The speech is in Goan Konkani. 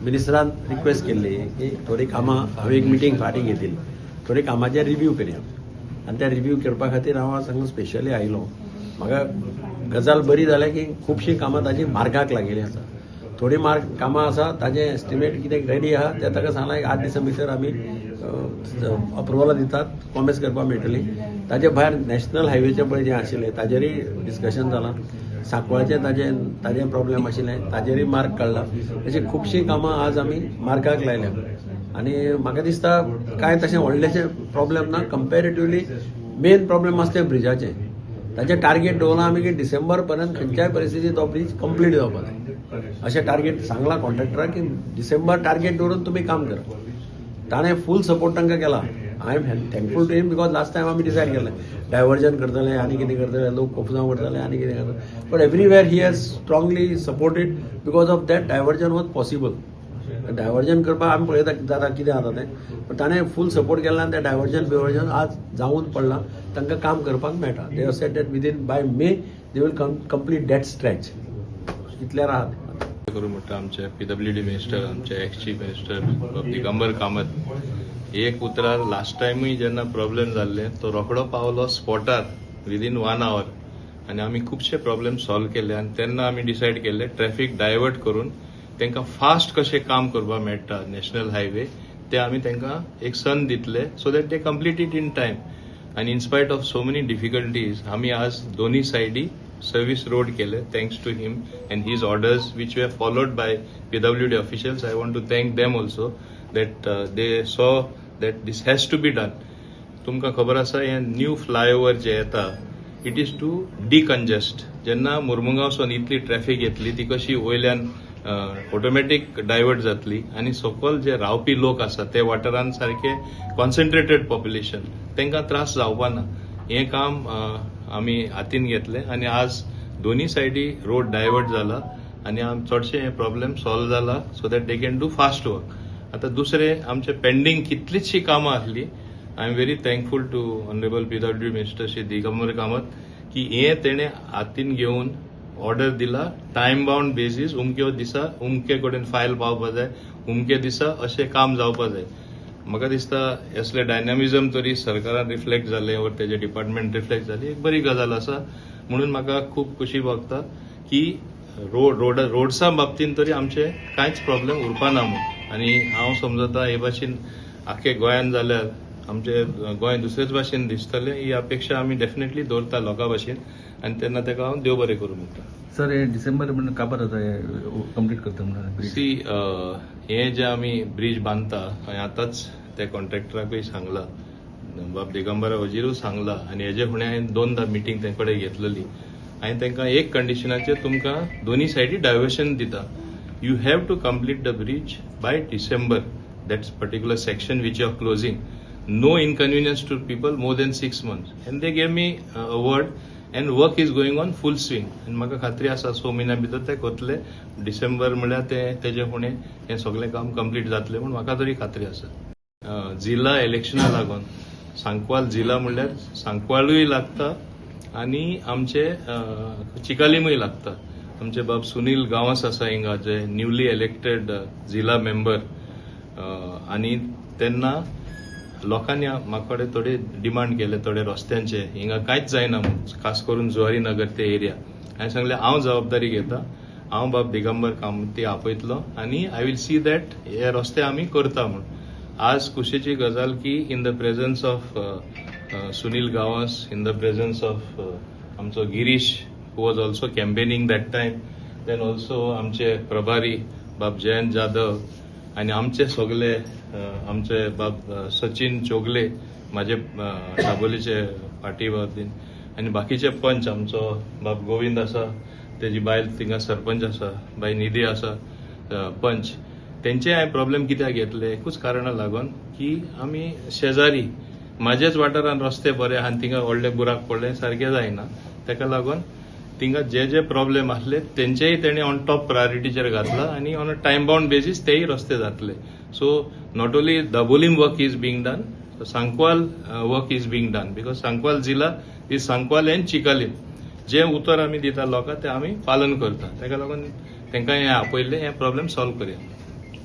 मिनिस्टरान रिक्वेस्ट केल्ली की थोडीं कामां, हांवें एक मिटींग फाटीं घेतिल्ली, थोडी कामाचेर रिव्यू करया आनी त्या रिव्यू करपा खातीर हांव आज हांगा स्पेशली आयलो. म्हाका गजाल बरी जाल्या की खुबशीं कामां ताजी मार्गाक लागिल्लीं आसा. थोडीं मार्ग कामां आसा, ताजें एस्टिमेट कितें रेडी आहा तें ताका सांगलां. एक 8 दिसां भितर आमी अप्रुवलां दितात, कॉमेस करपाक मेळटली. ताजे भायर नॅशनल हायवेचें पळय जें आशिल्लें ताजेरूय डिस्कशन जालां. सांकवाळचें ताजें प्रॉब्लेम आशिल्लें, ताजेरूय मार्ग काडला. अशीं खुबशीं कामां आज आमी मार्गाक लायल्या आनी म्हाका दिसता कांय तशें व्हडलेशें प्रॉब्लेम ना. कंपेरेटिवली मेन प्रॉब्लेम आसा तें ब्रिजाचें. ताचें टार्गेट दवरलां आमी की डिसेंबर पर्यंत खंयच्याय परिस्थितीत तो ब्रीज कंप्लीट जावपा जाय अशें टार्गेट सांगलां कॉन्ट्रॅक्टराक की डिसेंबर टार्गेट दवरून तुमी काम करा. ताणें फूल सपोर्ट तांकां केला. I am thankful to him because last time आमी डिसायड केलें डायवर्जन करतले आनी कितें करतले, लोक कोफजांव करतले आनी कितें करतले, but everywhere he has strongly supported. Because of that, diversion was possible. Diversion करपाक आमी पळयता जाता कितें जाता तें, पण ताणें फूल सपोर्ट केला आनी तें डायवर्जन बिवर्जन आज जावन पडलां. तांकां काम करपाक मेळटा. They said that within by May they will complete that stretch. इतल्यार आहा. करूं म्हणटा आमचे पीडब्ल्यूडी मिनिस्टर, आमचे एक्स चीफ मिनिस्टर बाब दिगंबर कामत. एक उतरार लास्ट टायमूय जेन्ना प्रॉब्लेम जाल्ले तो रोखडो पावलो स्पॉटार विदीन वन आवर आनी आमी खुबशे प्रॉब्लेम सॉल्व केले. आनी तेन्ना आमी डिसायड केल्ले ट्रॅफिक डायवर्ट करून तांकां फास्ट कशें काम करपाक मेळटा नॅशनल हायवे ते आमी तांकां एक संद दितले so that they complete it in time. आनी in spite of so many difficulties आमी आज दोन्ही सायडी सर्व्हिस रोड केले, thanks to him and his orders, which were followed by PWD officials. I want to thank them also that they saw that this has to be done. तुमकां खबर आसा, हें न्यू फ्लायओव्हर जे येता, it is to decongest. जेन्ना मुर्मुगांवसून इतली ट्रॅफिक येतली, ती कशी वयल्यान ऑटोमॅटीक डायवर्ट जातली आनी सकयल जे रावपी लोक आसा ते वाठारान सारके कॉन्सन्ट्रेटेड पॉप्युलेशन, तांकां त्रास जावपा ना. हें काम आमी हातीन घेतलें आनी आज दोन्ही सायडी रोड डायवर्ट जाला आनी चडशे हे प्रॉब्लेम सॉल्व जाला so that they can do fast work. आतां दुसरें आमचे पेंडींग कितलींचशीं कामां आसलीं. I am very thankful to honourable PW Minister Shri Digambar Kamat की हें तेणें हातीन घेवन ऑर्डर दिला, टायम बाउंड बेजीस, उमक्यो दिसा उमके कडेन फायल पावपा जाय, उमके दिसा अशें काम जावपा जाय. म्हाका दिसता असले डायनामिझम तरी सरकारान रिफ्लेक्ट जालें वर तेजे डिपार्टमेंट रिफ्लेक्ट जाली, एक बरी गजाल आसा. म्हणून म्हाका खूब खुशी भोगता की रोड रोड रोड्सा बाबतीन तरी आमचे कांयच प्रॉब्लेम उरपा ना म्हूण. आनी हांव समजता हे भाशेन आख्खे गोंयान जाल्यार आमचे गोंय दुसरेच भाशेन दिसतलें, ही अपेक्षा आमी डेफिनेटली दवरता लोकां भाशेन आनी तेन्ना ताका हांव देव बरें करूं म्हणटा. सर, हे डिसेंबर म्हणून काबर जाता हे कंप्लीट करता म्हणून ब्रिज? सी, हे जे आमी ब्रीज बांदता, हांवें आतांच त्या कॉन्ट्रॅक्टराकूय सांगला, बाब दिगंबरा वजीरूय सांगला आनी हेजे फुडें हांवें दोनदा मिटींग तें कडेन घेतलेली. हांवें तांकां एक कंडिशनाचेर तुमकां दोनी सायडी डायवर्शन दिता, you have to complete the bridge by December, that's particular section which you are closing, no inconvenience to people more than 6 months. And they gave me a word and work is going on full swing. आनी म्हाका खात्री आसा 6 म्हयन्या भितर ते करतले. डिसेंबर म्हळ्यार ते तेजे फुडें हें सगळें काम कंप्लीट जातलें म्हूण म्हाका तरी खात्री आसा. जिल्हा इलेक्शना लागून सांकवाल जिल्हा म्हणल्यार सांकवाळूय लागता आनी आमचे चिकालीमूय लागता. आमचे बाब सुनील गांवस आसा हिंगा, जे न्यूली इलेक्टेड जिल्हा मेंबर, आनी तेन्ना लोकांनी म्हाका कडेन थोडे डिमांड केले थोडे रस्त्यांचे, हिंगा कांयच जायना म्हूण, खास करून जुवारी नगर ते एरिया. हांवें सांगलें, हांव जबाबदारी घेता, हांव बाब दिगंबर कामती आपयतलो आनी I will see that हे रस्ते आमी करता म्हूण. आज खुशेची गजाल की in the presence of Sunil Gawas, in the presence of आमचो Girish who was also campaigning that time, then also आमचे प्रभारी बाब जयंत जाधव आनी आमचे सगळे आमचे बाब सचिन चोगले, म्हाजे दाबोलीचे पार्टी बाबतीन, आनी बाकीचे पंच, आमचो बाब गोविंद आसा, तेजी बायल थिंगा सरपंच आसा, बाय निधी आसा पंच. तेंचे हांवें प्रॉब्लेम कित्याक घेतले, एकूच कारणा लागून की आमी शेजारी, म्हाजेच वाठारान रस्ते बरे आहा आनी थिंगा व्हडले बुराक पडले सारकें जायना. तेका लागून थिंगा जे जे प्रॉब्लेम आसले तेंचेय तेणी ऑन टॉप प्रायोरिटीचेर घातला आनी on a time bound basis तेय रस्ते जातले. So not only Dabolim work is being done, Sancoale work is being done because Sancoale जिल्हा is Sancoale and Chicalim. जे उतर आमी दिता लोकांक तें आमी पालन करता. तेका लागून तांकां हें आपयल्लें, हें प्रॉब्लेम सॉल्व करया.